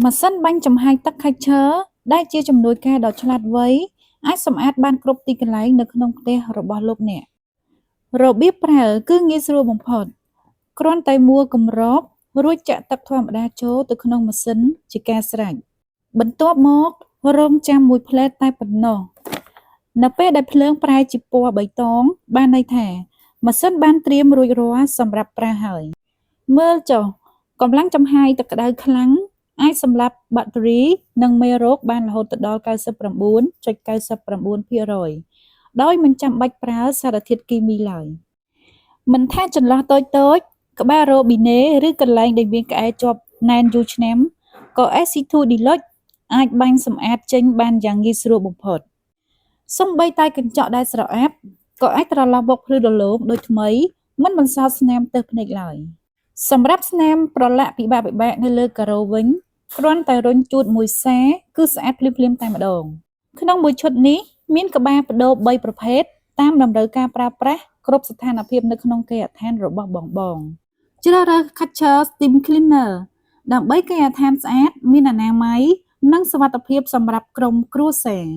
ម៉ាស៊ីនបាញ់ចំហាយទឹក Karcher ដែលជាជំនួយការដ៏ឆ្លាតវៃអាចសម្អាតបានគ្រប់ទីកន្លែងនៅក្នុងផ្ទះរបស់លោកអ្នក។ របៀបប្រើគឺងាយស្រួលបំផុត គ្រាន់តែមួលគម្របរួចចាក់ទឹកធម្មតាចូលទៅក្នុងម៉ាស៊ីនជាការស្រេច។បន្ទាប់មករង់ចាំមួយភ្លែតតែប៉ុណ្ណោះ នៅពេលដែលភ្លើងប្រែជាពណ៌បៃតងបានន័យថាម៉ាស៊ីនបានត្រៀមរួចរាល់សម្រាប់ប្រើហើយ មើលចុះកម្លាំងចំហាយទឹកក្តៅខ្លាំងអាចសម្លាប់បាក់តេរីនិងមេរោគបានរហូតដល់99.99%ដោយមិនចាំបាច់ប្រើសារធាតុគីមីឡើយ។ មិនថាចន្លោះតូចៗ ក្បាលរ៉ូប៊ីណេឬកន្លែងដែលមានក្អែជាប់ណែនយូរឆ្នាំក៏ SC2 Deluxe អាចបាញ់សម្អាតចេញបានយ៉ាងងាយស្រួលបំផុត។ សូម្បីតែកញ្ចក់ដែលស្រអាប់ក៏អាចត្រឡប់មកភ្លឺរលោងដូចថ្មីមិនបន្សល់ស្នាមទើសភ្នែកឡើយ។ សម្រាប់ស្នាមប្រឡាក់ពិបាកៗនៅលើការ៉ូវិញ គ្រាន់តែរុញជូតមួយសារគឺស្អាតភ្លាមៗតែម្ដង។ ក្នុងមួយឈុតនេះមានក្បាលប្ដូរ3ប្រភេទតាមតម្រូវការប្រើប្រាស់គ្រប់ស្ថានភាពនៅក្នុងគេហដ្ឋានរបស់បងៗជ្រើសរើស Karcher Steam Cleaner ដើម្បីគេហដ្ឋានស្អាតមានអនាម័យនិងសុវត្ថិភាពសម្រាប់ក្រុមគ្រួសារ។